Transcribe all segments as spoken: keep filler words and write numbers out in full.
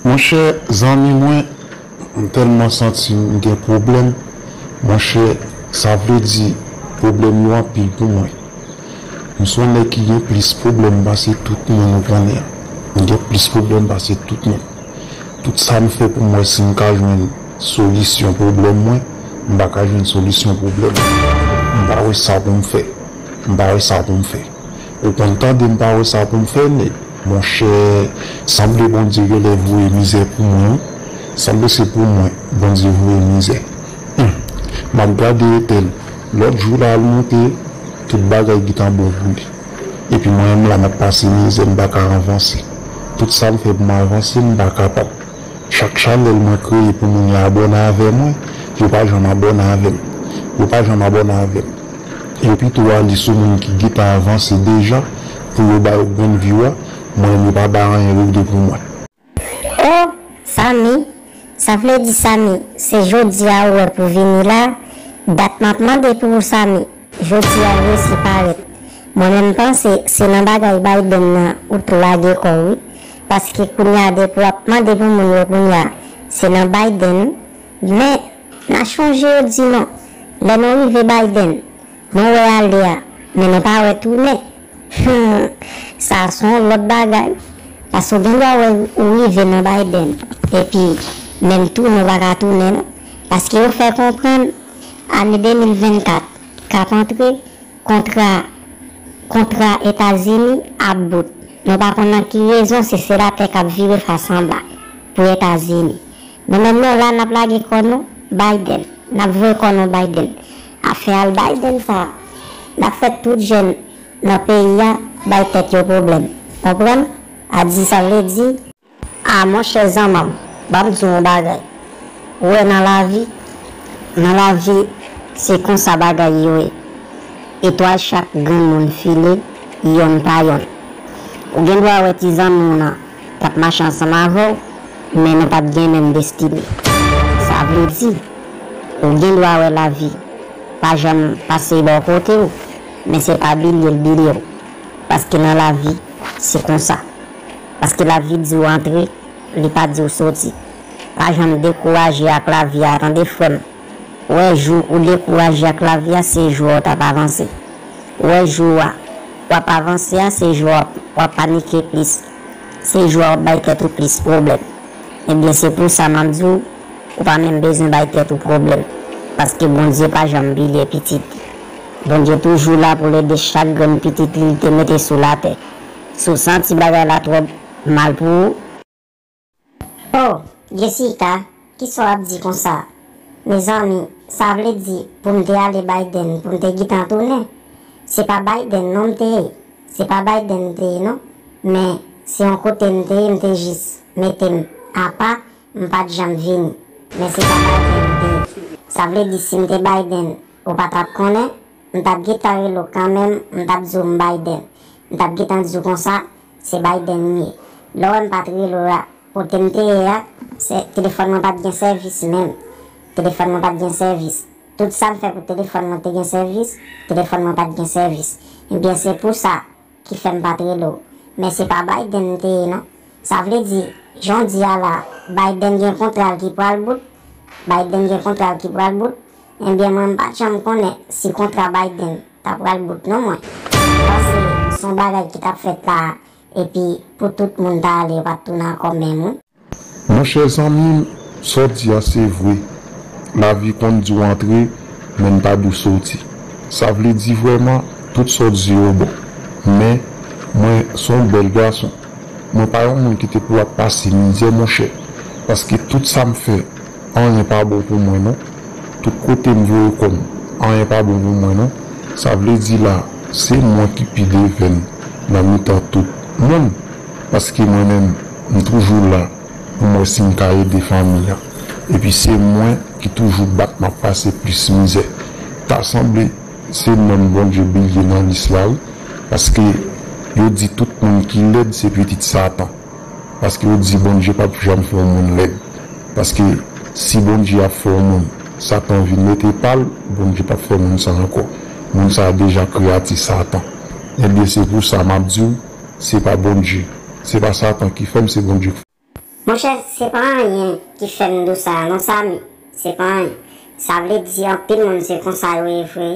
Monchè, zanmi mwen, m tèlman santi m gen pwoblèm. Monchè, sa vle di pwoblèm yo anpil pou mwen. M se yon nèg ki gen plis pwoblèm pase tout moun ou konnen an. M gen plis pwoblèm pase tout moun. Tout sa m fè pou m wè si m ka jwenn solisyon pwoblèm mwen, m pa ka jwenn solisyon pwoblèm mwen. M pa wè sa pou m fè. M pa wè sa pou m fè. Ou konn tande m pa wè sa pou m fè, men, monchè, sanble Bondye genlè voye mizè pou mwen, wi. Sanble se pou mwen Bondye voye mizè. Hum. M ap gade etèl. Lòt jou la al monte, tout bagay gentan bon pou li. Epi mwen menm la m ap pase mizè, m pa ka avanse. Tout sa m fè pou m avanse, m pa kapab. Chak chanèl mwen kreye pou moun yo abòne avè mwen, yo pa janm abòne avè m. Yo pa janm abòne avè m. Yo pito ale sou moun ki gentan avanse deja pou yo ba yo grenn view a, mwen menm yo pa bay anyen rete pou mwen. Oh, Samy, sa vle di Samy, se jodi a ou wè pou vini la, dat m ap mande pou ou Samy, jodi a ou resi parèt. Mwen menm panse se nan bagay Biden nan ou t lage kò w wi, paske kounya depi w ap mande pou moun yo kounya, se nan Biden, men n a chonje yo di nou, lè nou rive Biden, nou wè ale a, men nou pa wè tounen. Humm, sa se yon lòt bagay, paske w gen dwa wè ou rive nan Biden, epi menm tounen ou pa ka tounen non, paske yo fè konprann ane de mil vennkat k ap antre, kontra kontra Etazini ap bout. Nou pa konn nan ki rezon se senatè k ap vire fas anba pou Etazini. Nou menm nou la n ap lage kò nou Biden, n ap voye kò nou Biden. Afè al Biden sa, n ap fè tout jèn nan peyi a bay tèt yo pwoblèm. Konprann? A di sa vle di. A monchè zanmanm, ban m di w yon bagay. Ou wè nan lavi, nan lavi, se konsa bagay yo ye. Etwal chak grenn moun file, yonn pa yonn. Ou gen dwa wè ti zanmi w nan t ap mache ansanm avè w, men nou pa t gen menm destine. Sa vle di, ou gen dwa wè lavi pa janm pase bò kote w, men se pa bilye l bilye w. Paske nan lavi, se konsa. Paske lavi di w antre, li pa di w soti. Pa janm dekouraje ak lavi a tande frè m. Wè jou ou dekouraje ak lavi a se jou a w t ap avanse. Wè jou a w ap avanse a se jou a w ap panike plis. Se jou a w ap bay tèt ou plis pwoblèm. Ebyen se pou sa m ap di w, ou pa menm bezwen bay tèt ou pwoblèm. Paske Bondye pa janm bliye pitit li. Bondye toujou la pou l ede chak grenn pitit li li te mete sou latè. Si w santi bagay la twò mal pou ou. Oh, Jessica, kisa w ap di konsa? Mezanmi, sa vle di pou m te ale Biden pou m te gentan tounen? Se pa Biden non m te ye. Se pa Biden m te ye non. Men, se yon kote m te ye, m te jis mete m apa, m pa t janm vini. Men se pa Biden m te ye. Sa vle di si m te Biden, ou pa t ap konnen? M t ap gentan rele w kanmenm, m t ap di w m Biden. M t ap gentan di w konsa, se Biden m ye. Lè w wè m pa t rele w la, kote m te ye a, se telefòn mwen pa t gen sèvis menm. Telefòn mwen pa t gen sèvis. Tout sa m fè pou telefòn mwen te gen sèvis, telefòn mwen pa t gen sèvis. Ebyen se pou sa ki fè m pa t rele w. Men se pa Biden m te ye non. Sa vle di, jan w di a la, Biden gen kontra l ki pral bout, Biden gen kontra l ki pral bout, ebyen mwen m pa t janm konnen si kontra Biden ta pral bout non mwen. M panse se yon bagay ki t ap fèt la, epi pou tout moun ta ale yo pa t tounen ankò menm wi. Monchè zanmi m, sa w di a se vre. Lavi konn di w antre, men l pa di w soti. Sa vle di vrèman, tout sa w di yo bon. Men, mwen se yon bèl gason. Mwen pa yon moun ki te pou ap pase mizè monchè. Paske tout sa m fè, anyen pa bon pou mwen non. Tout kote m voye kò m, anyen pa bon pou mwen non. Sa vle di la, se mwen ki pi devèn nan mitan tout moun. Paske mwen menm, m toujou la pou m wè si m ka ede fanmi an. Epi se mwen ki toujou bat m ap pase plis mizè. Ta sanble se mwen m Bondye bliye nan lis la wi. Paske yo di tout moun ki lèd se pitit Satan. Paske yo di Bondye p ap janm fè yon moun lèd. Paske si Bondye ap fè yon moun, Satan vin mete pa l, Bondye p ap fè moun sa ankò. Moun sa a deja kreyati Satan. Ebyen se pou sa m ap di w, se pa Bondye. Se pa Satan ki fè m, se Bondye k fè m. Monchè, se pa anyen ki fè m di w sa a non, Samy. Se pa anyen. Sa vle di anpil moun se konsa yo ye vre.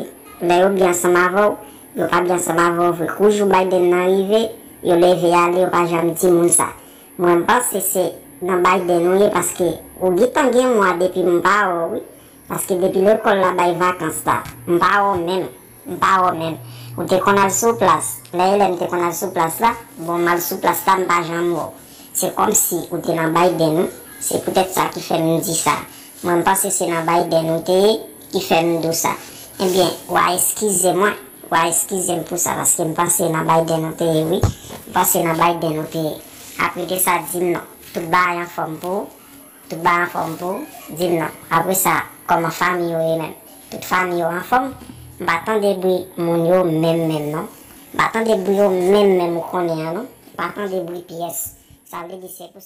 Lè yo byen ansanm avè w, yo pa byen ansanm avè w vre. Kou jou Biden nan rive, yo leve ale, yo pa janm di moun sa. Mwen, m panse se nan Biden ou ye, paske ou gentan gen mwa depi m pa wè w, wi. Paske depi lekòl la bay vakans la, m pa wè w menm. M pa wè w menm. Ou te konn al sou plas. Lè e lè m te konn al sou plas la, bon, m al sou plas la, m pa janm wè w. Se kòmsi ou te nan Biden, wi. Se poutèt sa ki fè m di sa. Mwen, m panse se nan Biden ou te ye ki fè m di w sa. Ebyen, w a eskize mwen. W a eskize m pou sa, paske m panse nan Biden ou te ye, wi. M panse nan Biden ou te ye. Apre de sa, di m non. Tout bagay anfòm pou ou. Tout bagay anfòm pou ou. Di m non. Apre sa, kòman fanmi yo ye menm? Tout fanmi yo anfòm? M pa tande bri moun yo menm menm non. M pa tande bri yo menm menm ou konnen an non. M pa tande bri pyès. Sa vle di se pou